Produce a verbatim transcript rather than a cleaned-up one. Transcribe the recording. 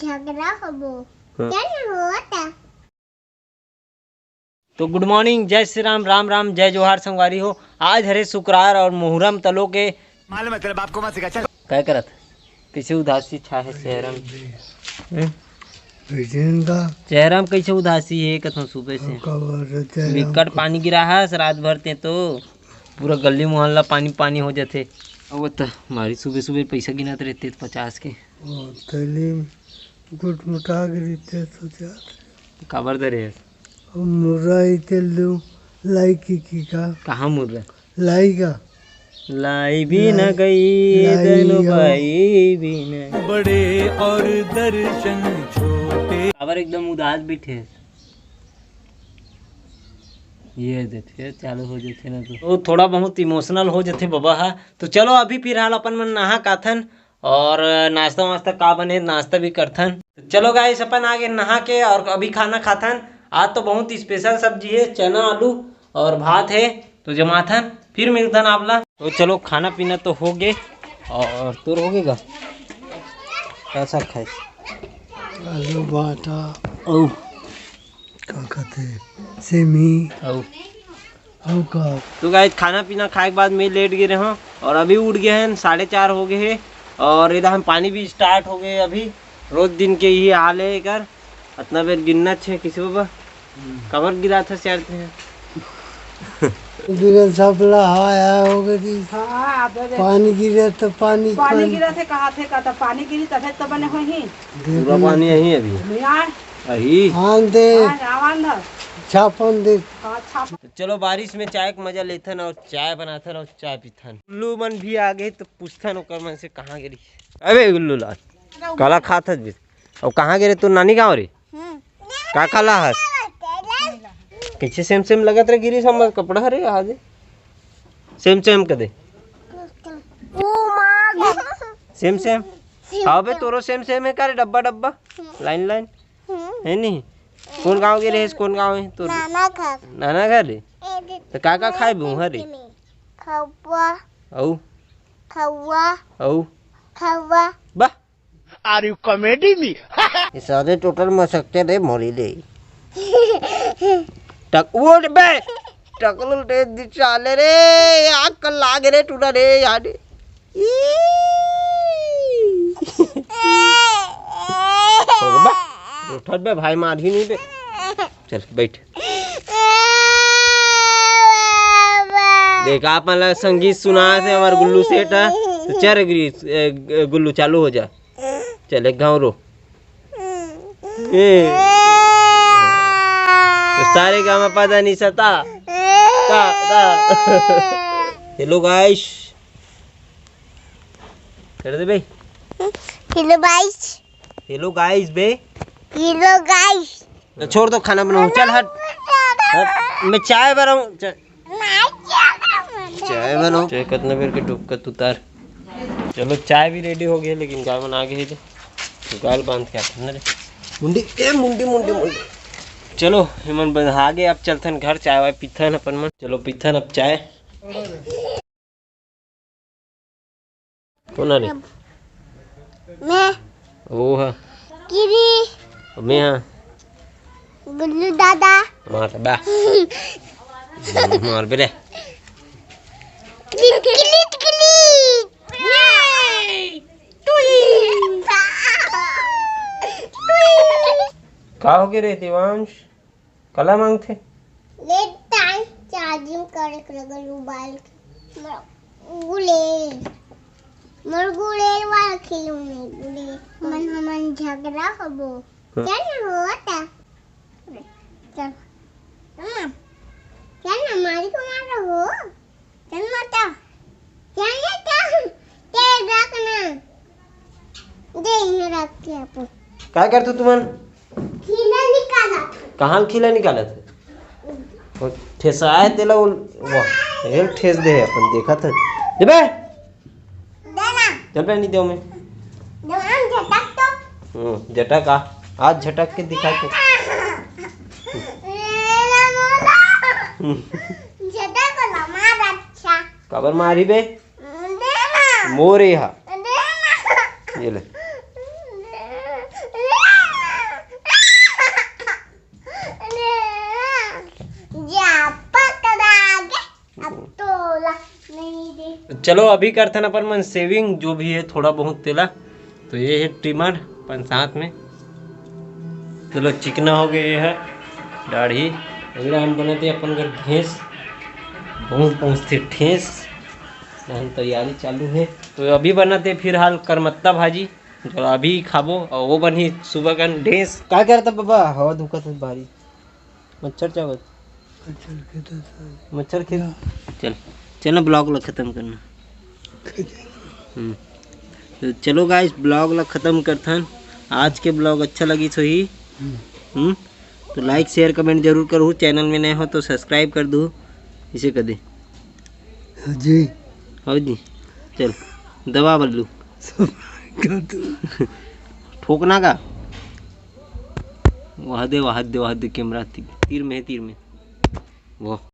झगड़ा होबो। हाँ। चल ना होता। तो गुड मॉर्निंग, जय श्री राम, राम राम, जय जोहार संगवारी हो। आज हरे शुक्रवार और मुहर्रम तलो के। मालूम है तेरे बाप को मत सिखा, चल। काय करत? कैसे उदासी छा है चेहरा में? हैं? विजेंदा। चेहरा में कैसे उदासी है कथों सुबह से? विकट पानी गिरा है रात भर ते तो पूरा गली मोहल्ला पानी पानी हो जाते। अब तो हमारी सुबह सुबह पैसा गिनत रहते तो पचास के। ओ, थैली में गुटमुटा के रहते तो जात रहे। काबर दे रहे? अब मुर्रा ही तेल दो, लाई की, की का? कहाँ मुर्रा? लाई का? लाई भी न लाई, गई, लाई दनो हो। बाई भी न। बड़े और दर्शन छोटे। काबर एकदम उदास बैठे? ये देखे, चालू हो जाते ना तो। तो थोड़ा बहुत इमोशनल हो जाते बाबा हा। तो चलो, अभी फिलहाल अपन मन नहा काथन और नाश्ता वास्ता का बने, नाश्ता भी करथन। तो चलो गाइस, अपन आगे नहा के और अभी खाना खाथन। आज तो बहुत स्पेशल सब्जी है, चना आलू और भात है। तो जमाथन, फिर मिलथन आपला। तो चलो, खाना पीना तो हो गे। और तोर हो गे गा? का साग खाए? आलू भाटा। ओ। का कहते? सेमी। ओ। अउ का? तो गाइस, खाना पीना खाए के बाद मैं लेट गए रहे हूँ और अभी उठ गए हैं, साढ़े चार हो गए हैं। और इधर हम पानी भी स्टार्ट हो गए अभी। रोज दिन के ही हाल है एकर। इतना बेर गिरना छे किसी बाबा। काबर गिरा था सियार थे? बिना छपला हाय हाय हो गई थी। हाँ, अब दे। पानी गिरे तो पानी, पानी पानी। गिरा थे, कहा थे, कहा था, पानी गिरी तबे तो बने होही। पूरा पानी यही अभी। नहीं आए। अही। आन दे। हाँ, आवान दा। छापन दे। हाँ, छाप। तो चलो, बारिश में चाय के मजा लेथन और चाय बनाथन और चाय पीथन। गुल्लू मन भी आ गए तो पूछथन ओकर मन से, कहाँ गिरी? अबे गुल्लू लाल, काला खात हस बे? और कहाँ गिरे तू नानी गाँव रे? हम्म। का काला हस? कैसे सेम सेम लगत रे गिरी समझ कपड़ा रे आज। सेम सेम कर दे। ओ माँ। सेम सेम। सेम हाँ बे, सेम। तोरो सेम सेम है का रे? डब्बा डब्बा, हम्म। Line line. हम्म। है नहीं? कौन गाँव के रहेस? कौन गाँव है तोर? नाना घर। नाना घर रे? ए दे-, तो का का खाए बे उहाँ रे? खौवा। औ? खौवा। औ? खौवा। बा। Are you comedy me? ये सारे टोटल मसकते रे मोरी ले। टक-, वो बे, टकलू रे दिचाले रे, आग कर लागे रे टूटा रे यार। ई। हो बे, उठत बे भाई, मारही नहीं बे। चल बैठ। देख, आप मन ला संगीत सुनात हे हमर गुल्लू सेठ ह, तो चल रे गुल्लू, ए, ए, गुल्लू चालू हो जा। चल एक घाव रो। ए। तो सारे गामा पा दा निशा ता। ता, ता। Hello guys। कर दे बे। Hello guys। Hello guys बे। Hello guys। तो छोड़ दो खाना बनाओ, चल हट। हट, मैं चाय बनाऊँ, च-, चाय बनाऊँ। चाय कितना बेर के डुबकत उतार। चलो चाय भी रेडी हो गई, लेकिन गाय मन आ गए थे, तो गाल बांध के आथन रे। मुंडी, ए मुंडी, मुंडी, मुंडी। चलो, एमन बंधा गए, अब चलथन घर, चाय वाय पीथन अपन मन। चलो पीथन अब चाय। कोन हरे? मैं। वो ह। गिरी। मैं ह। गुल्लू दादा। मार बा। मार बे रे। Click, click, click. ये। टुई। टुई। का हो गए रे देवांश? काला मांगथे? ले टाइम चार्जिंग करे के लगल मोबाइल के। मोर गुलेल, मोर गुलेल वाला खेलूं मैं, गुलेल। मन हमन झगड़ा होबो। हाँ। चल ना हो ता। चल। हाँ। चल ना, मारी को मारो हो। चल माता। चल ना, चल। तेल रख ना। दे, यहाँ रख के अपन। काय करथो तुमन? खीला निकालत। कहाँ ले खीला निकालत हे? वो ठेसा है तेला, वो, वाह, ये ठेस दे है, अपन देखत है। दे बे। देना। चल बे, नहीं दे मैं। देना, झटक तो। हम्म, झटक आ। आज झटक के दिखा तो। झटक वाला मार अच्छा। काबर मारी बे? मोर ए हा। ये ले। चलो अभी करथन अपन मन सेविंग, जो भी है थोड़ा बहुत तेला। तो ये है ट्रिमर अपन साथ में। चलो चिकना हो गए ये है दाढ़ी। अगला हम बनाते अपन घर ढेंस, बहुत पहुँचते ठेस। तैयारी चालू है। तो अभी बनाते फिलहाल करमत्ता भाजी, जो अभी खाबो, और वो बनी सुबह का ढेंस। का करता बाबा? हवा धुकत है भारी। मच्छर चावत। मच्छर खेत। चल, चल ना, ब्लॉग ला खत्म करना। हम्म। तो चलो गाइस, ब्लॉग ला खत्म करथन। आज के ब्लॉग अच्छा लगी सही। हम्म। हम्म। तो लाइक, शेयर, कमेंट जरूर करो। चैनल में नए हो तो सब्सक्राइब कर दो। इसे कर दे। जी। हो जी। चल, दबा बल्लू। कर दो। ठोकना का। वह दे, वह दे, वह दे कैमरा। तीर, तीर में है, तीर में। वाह।